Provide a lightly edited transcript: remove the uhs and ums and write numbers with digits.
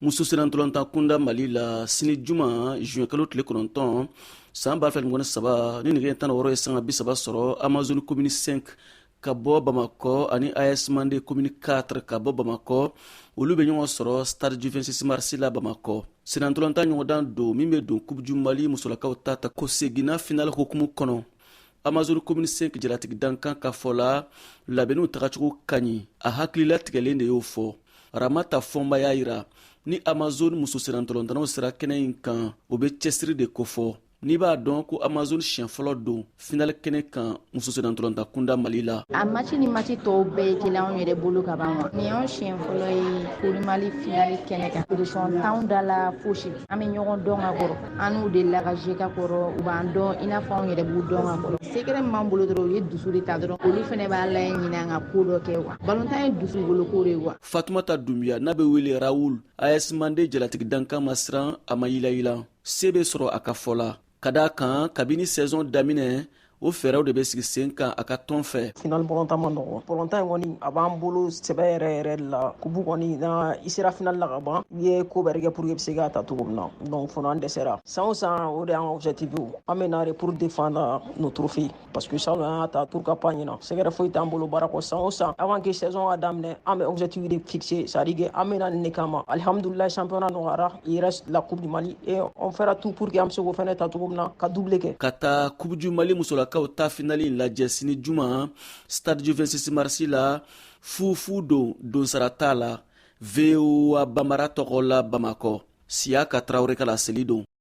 Muso senantɔlɔntan kunda Mali la, sini juma, juin kalo tile 9, san 2023, ni nɛgɛ 16 ye sanga 30 sɔrɔ, Amazone commune 5 ka bɔ Bamakɔ ani AS Mande commune 4 ka bɔ Bamakɔ, olu bɛ ɲɔgɔn sɔrɔ stade du 26 mars la Bamakɔ. Senantɔlɔntan ɲɔgɔndan don min bɛ don Coupe du Mali musolakaw ta ta ko seginna finale hokumu kɔnɔ. Amazone commune 5 jalatigi dankan ka fɔ la, labɛnniw tagacogo ka ɲi, a hakililatigɛlen de y'o fɔ. Ramata Fɔnba y'a yira ni Amazone muso senantɔlɔntannaw sera kɛnɛ in kan, o bɛ cɛsiri de kofɔ. N'i b'a dɔn ko Amazone siɲɛ fɔlɔ don finale kɛnɛ kan muso senantɔlɔntan kunda Mali la. A match ni match tɔw bɛɛ ye kelen anw yɛrɛ bolo ka ban wa. Nin y'anw siɲɛ fɔlɔ ye Coupe Mali finale kɛnɛ kan. Pression t'anw da la fosi. An bɛ ɲɔgɔn dɔn ka kɔrɔ. An n'u delila ka jouer ka kɔrɔ, u b'an dɔn i n'a fɔ anw yɛrɛ b'u dɔn ka kɔrɔ. Secret min b'an bolo dɔrɔn, u ye dusu de ta dɔrɔn. Olu fɛnɛ b'a lajɛ ɲinɛ ka ko dɔ kɛ wa. Balontan ye dusu boloko de ye wa. Fatumata Dunbiya, n'a bɛ wele Rawul, AS Mande jalatigi dankan, ma siran, a ma yilayilan, se bɛ sɔrɔ a ka fɔ la, ka d'a kan kabini saison daminɛ, o fɛɛrɛw de bɛ sigi sen kan a ka tɔn fɛ. Final bɔlɔntan ma nɔgɔ. Bɔlɔntan in kɔni, a b'an bolo sɛbɛ yɛrɛ yɛrɛ de la. Coupe kɔni, na i sera final la ka ban, i ye ko bɛɛ kɛ pour que i bɛ se k'a ta cogo min na. Donc fɔlɔ, an dɛsɛra. San o san, o de y'an ka objectif ye. An bɛ na de pour défendre nos trophées, parce que san an y'a ta, pourquoi pas ɲinan? Sɛgɛrɛ foyi t'an bolo baara kɔ. San o san, avant que saison ka daminɛ, an bɛ objectif de fixer, c'est à dire que an bɛ na nin de kama. Alhamdulilayi, championnat nɔgɔyara, il reste la Coupe du Mali et on fera tout pour que an bɛ se k'o fɛnɛ ta cogo min na ka double kɛ. Ka taa Coupe du Mali musolakaw ta finale in lajɛ sini juma stade du 26 mars la, fufu don, donsara t'a la. VOA Bambara tɔgɔ la Bamakɔ, Siyaka Tarawele ka laseli don.